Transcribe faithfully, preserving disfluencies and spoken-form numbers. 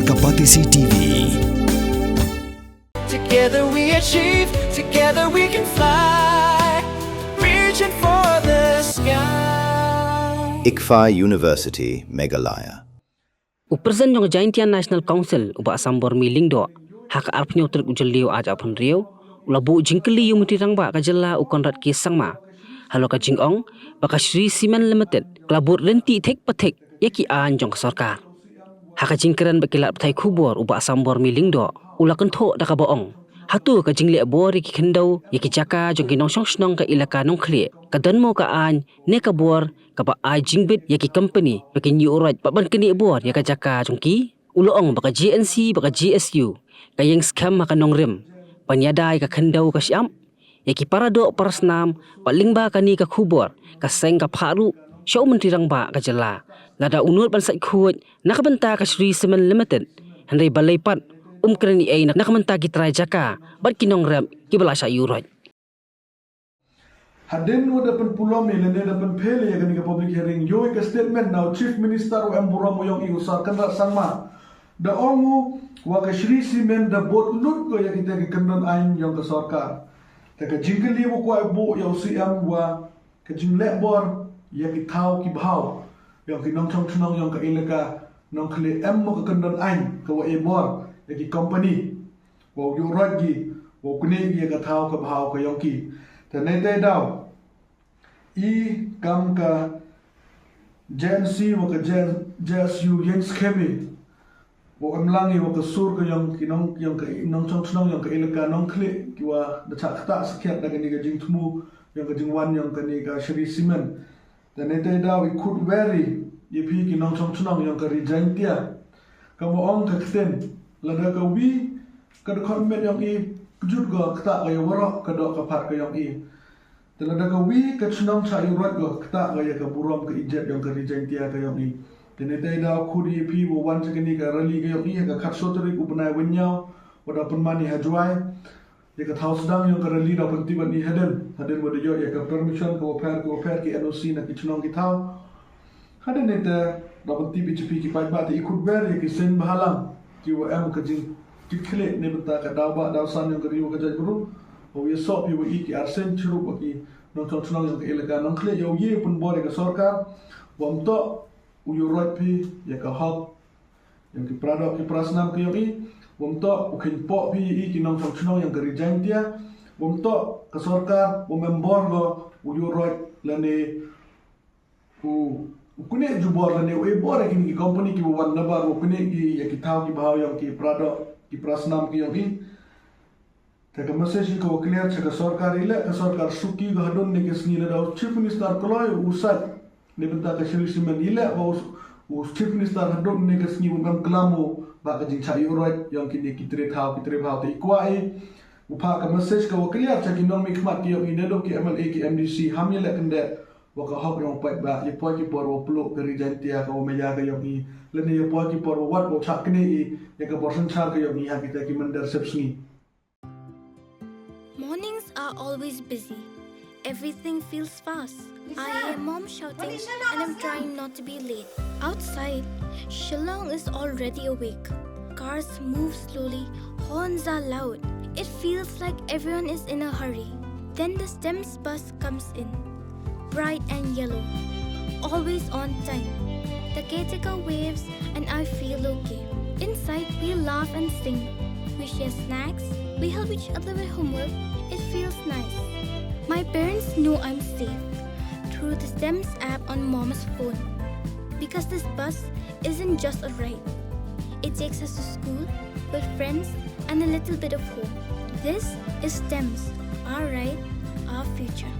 Ka Batesi T V. Together we achieve, together we can fly. Reaching for the sky. ICFAI University, Meghalaya. U President jong ka Jaintia National Council, u Bah Sambor Mi Lyngdoh, ha ka arphew tarik u Jylliew ar hajar arphew hynriew, u la buh jingkylli ïa u Myntri Rangbah ka jylla u Conrad K Sangma halor ka jingong ba ka Shree Cement Limited ka la bud ryntih thik pa thik ïa ki aiñ jong ka sorkar. Ha ka jingkren bad ki lad pathai khubor, u Bah Sambor Mi Lyngdoh u la kynthoh da kaba ong, hato ka jingleh bor ïa ki khyndew ïa ki jaka jong ki nongshong shnong ka Elaka Nongkhlieh ka don mo ka aiñ ne ka bor kaba ai jingbit ïa ki kompani ba kin ïuhroit bad ban knieh bor ïa ka jaka jong ki? U la ong ba ka J N C bad ka J S U ka ïeng skhem ha ka nongrim ban ïada ïa ka khyndew ka shyiap ïa ki paradoh parasnam. Bad lyngba kane ka khubor ka seng ka phah ruh sha u Myntri Rangbah ka jylla lada u nud ban sait khuid na ka bynta ka Shree Cement Limited, hynrei balei pat um kren ei ei na ka bynta ki trai jaka bad ki nongrep kiba la shah ïuhroit. Hadien wa da pynpulom ïa lane da pynpel ïa kane ka public hearing, ïoh ïa ka statement na u Chief Minister u em burom u ïong i u Sir Conrad Sangma. Da ong u wa ka Shree Cement da bud lut ko ïa kita ki kyndon aiñ ïong ka sorkar. Te ka jingkylli wa kwah buh ïa u C M wa ka jingleh bor ïa ki thaw ki bhaw ïong ki nongchong chnong ïong ka Elaka Nongkhlieh, em mo ka kyndon aiñ ka wa e bor ïa ki kompani wow ïuhroit ki, wow knieh ki ïa ka thaw ka bhaw ka ïong ki. Te nangta daw i kam ka J N C wa ka J S U ïeng skhem i wow em lang i wa ka sur ka ïong ki nong, ïong ka nongchong chnong ïong ka Elaka Nongkhlieh ki wa da chah ktah sakhiat da kane ka jingthmu ïong ka jingwan ïong kane ka Shree Cement. Te nangta daw i khut wer i ïa phi ki nongchong chnong ïong ka Ri Jaintia. Ka wa ong ka ktien, lada ka wi ka dkhot met ïong i, kjut ko ktah ko ïa waroh ka doh ka phad ka ïong i. Te lada ka wi ka chnong chah ïuhroit ko ktah ko ïa ka burom ka izzat ïong ka Ri Jaintia ka ïong i. Te nangta daw khut i ïa phi wa wan cha kane ka rally ka ïong i ha ka khatsaw tarik u bnai wa ïaw wa da pynman i ha Jowai. Ïa ka thaw sdang ïong ka rally da pyntip ban i hadien, hadien wa da ïoh ïa ka permission ka wa pher ka wa pher, ki N O C na ki chnong ki thaw. Hadien nangta da pyntip i cha phi ki paidbah, te i khut wer ïa ki seng bhalang ki wa em ka jingkitkhlieh na bynta ka daw bah daw san ïong ka ri wa ka jaitbru. Wa ïa soh phi wa i ki arsien chirup wa ki nongchong chnong ïong ka Elaka Nongkhlieh, ïa u ïa pynbor ïa ka sorkar wa ym toh u ïuhroit phi ïa ka hok ïong ki paradoh ki parasnam ka ïong i. Wa ym toh u kheiñpoh phi ïa i ki nongchong chnong ïong ka Ri Jaintia. Wa ym toh ka sorkar, wa ym em bor ko u ïuhroit lane u, u knieh jubor lane u e bor ïa kine ki kompani ki wa wan nabar wa knieh ki ïa ki thaw ki bhaw ïong ki paradoh ki parasnam ki ïong i. Te ka message ka wa clear cha ka sorkar, i leh ka sorkar suki ka hadon ne ka sngi, lada u Chief Minister kloi u sait na bynta ka Shree Cement, i leh ba u, u Chief Minister hadon ne ka sngi u ym klam u ba ka jingchah ïuhroit ïong kine ki tre thaw ki tre bhaw. Te i kwah i u phah ka message ka wa clear cha ki nongmihkhmat ki ïong i, naduh ki M L A ki M D C, ham ïaleh kyndit wa ka hok ïong u paidbah. Ïa poi ki por wa pluh ka Ri Jaintia ka wa maya ka ïong i, lane ïa poi ki por wa wat wa chah knieh i ïa ka bor synshar ka ïong i ha kita ki mynder sepsngi. Mornings are always busy. Everything feels fast. I hear mom shouting and I'm trying not to be late. Outside, Shillong is already awake. Cars move slowly, horns are loud. It feels like everyone is in a hurry. Then the STEMS bus comes in, bright and yellow, always on time. The caretaker waves and I feel okay. Inside, we laugh and sing. We share snacks. We help each other with homework. It feels nice. My parents know I'm safe through the STEMS app on mom's phone. Because this bus isn't just a ride, it takes us to school, with friends, and a little bit of home. This is STEMS, our ride, our future.